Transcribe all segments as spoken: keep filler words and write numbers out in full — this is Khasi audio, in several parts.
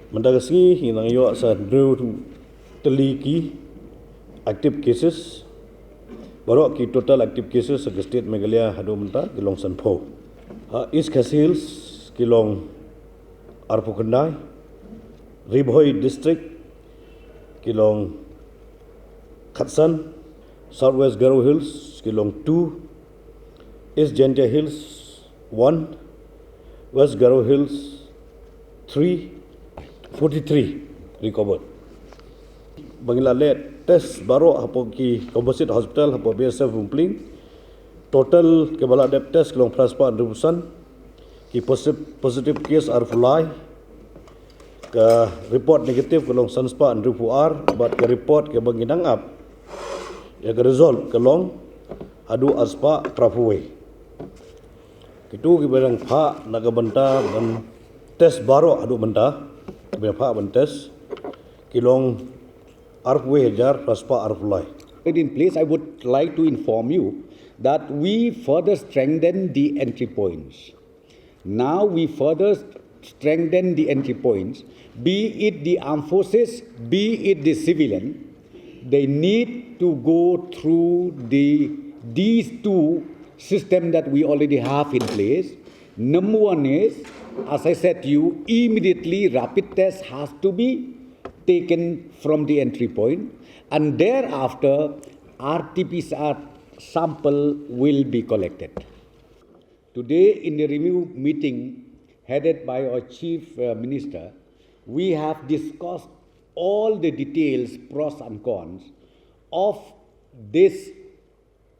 Mynta ka sngi ngi nang ïoh sa hynriew tylli ki active cases. Baroh ki total active cases ha ka state Meghalaya haduh mynta ki long sanphew. Ha East Khasi Hills ki long arphew khyndai. Ri Bhoi District ki long khatsan. South West Garo Hills ki long two. East Jaintia Hills one. West Garo Hills three. Forty-three recovered. Ba ngi la leh test baroh hapoh ki composite hospital hapoh B S F Wungpling. Total kiba la dep test ki long phra spah hynriewphew san. Ki positive, positive case arphew lai. Ka report negative ka long san spah hynriewphew ar, bad ka report kaba ngi dang ap ïa ka result ka long haduh ar spah phraphew wei. Kitu kiba dang phah na ka bynta ban test baroh haduh mynta, kiba phah ban test ki long arphew wei hajar phra spah arphew lai. In place, I would like to inform you that we further strengthen the entry points. Now we further strengthen the entry points, be it the armed forces, be it the civilian, they need to go through the these two system that we already have in place. Number one is, as I said to you, immediately rapid test has to be taken from the entry point, and thereafter R T P C R sample will be collected. Today, in the review meeting headed by our Chief uh, Minister, we have discussed all the details, pros and cons of this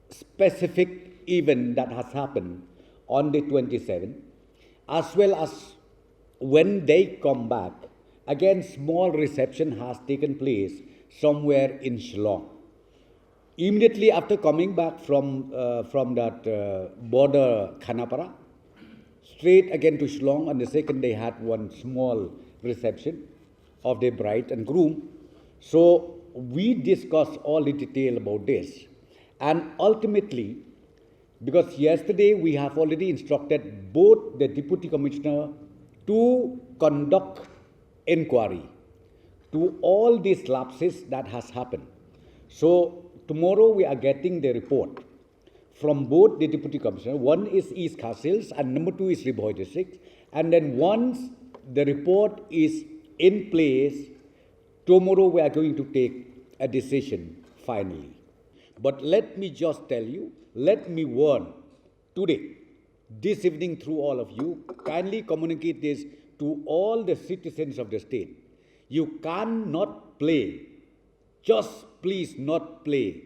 specific event that has happened on the twenty-seventh, as well as when they come back, again, small reception has taken place somewhere in Shillong. Immediately after coming back from, uh, from that uh, border Khanapara, straight again to Shillong, and the second they had one small reception of the bride and groom. So we discussed all the detail about this. And ultimately, because yesterday we have already instructed both the Deputy Commissioner to conduct inquiry to all these lapses that has happened. So tomorrow we are getting the report from both the Deputy Commissioner. One is East Khasi Hills and number two is Ri Bhoi District. And then once the report is in place, tomorrow we are going to take a decision finally. But let me just tell you, let me warn today, this evening through all of you, kindly communicate this to all the citizens of the state. You cannot play, just please not play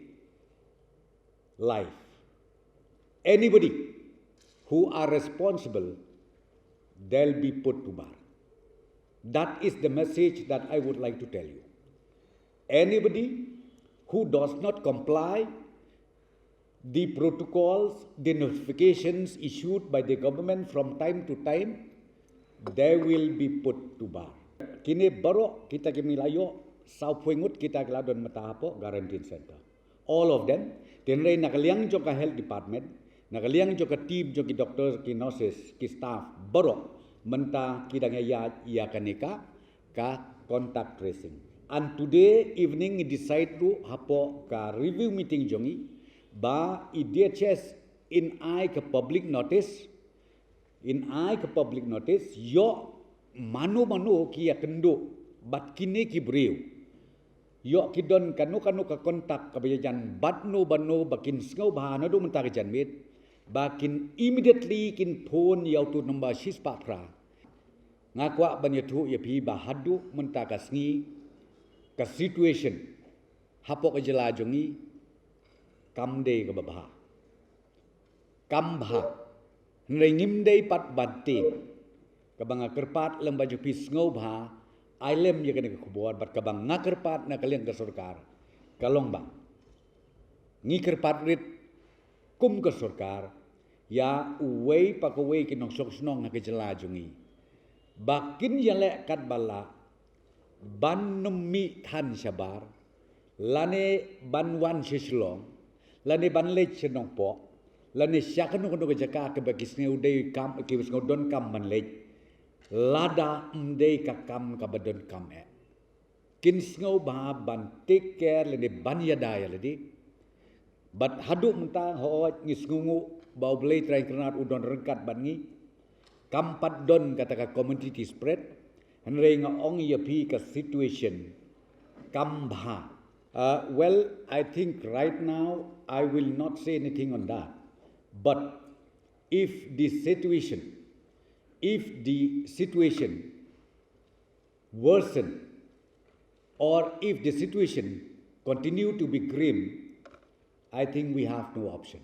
life. Anybody who are responsible, they'll be put to bar. That is the message that I would like to tell you. Anybody who does not comply the protocols, the notifications issued by the government from time to time, they will be put to bar. Kine baroh kita ki mih la ïoh, saw phew ngut kita ki la don mynta hapoh quarantine center. All of them, hynrei na ka liang jong ka health department, na ka liang jong ka team jong ki doctor, ki nurses, ki staff baroh, mynta ki dang ïa ïa kane ka ka contact tracing. And today evening ngi decide ruh hapoh ka review meeting jong ngi ba i D H S in ai ka public notice, in ai ka public notice ïoh mano mano ki ïa kynduh bad kine ki briew. Ïoh ki don kano kano ka contact kaba ïajan bad no bad no ba kin sngewbha naduh mynta ka janmiet ba kin immediately kin phone ïa uto u number shispah phra. Nga kwah ban ïathuh ïa phi ba haduh mynta ka sngi ka situation hapoh ka jylla jong ngi kam dei kaba bha. Kam bha. Hynrei ngim dei pat ban tieng. Kaba nga kyrpad lem ba jong phi sngewbha ai lem ïa kane ka khubor bad kaba nga kyrpad na ka liang ka sorkar ka long ba ngi kyrpad rit kum ka sorkar ïa uwei pa kawei ki nongshong shnong ha ka jylla jong ngi ba kin ïaleh katba lah ban nym mih than shabar lane ban wan sha Shillong lane ban leit sha Nongpoh lane sha kano kano ka jaka kaba ki sngew dei kam ki sngew don kam ban leit. Lada ym dei ka kam kaba donkam eh, kin sngewbha ban take care lane ban ïada ïa lade. Bad haduh mynta hooid ngi sngewnguh ba U Blei Trai Kynrad u don ryngkat bad ngi. Kam pat don kata ka community spread. Hynrei nga ong ïa phi ka situation kam bha. Uh, well, I think right now I will not say anything on that. But if the situation, if the situation worsen, or if the situation continue to be grim, I think we have no option.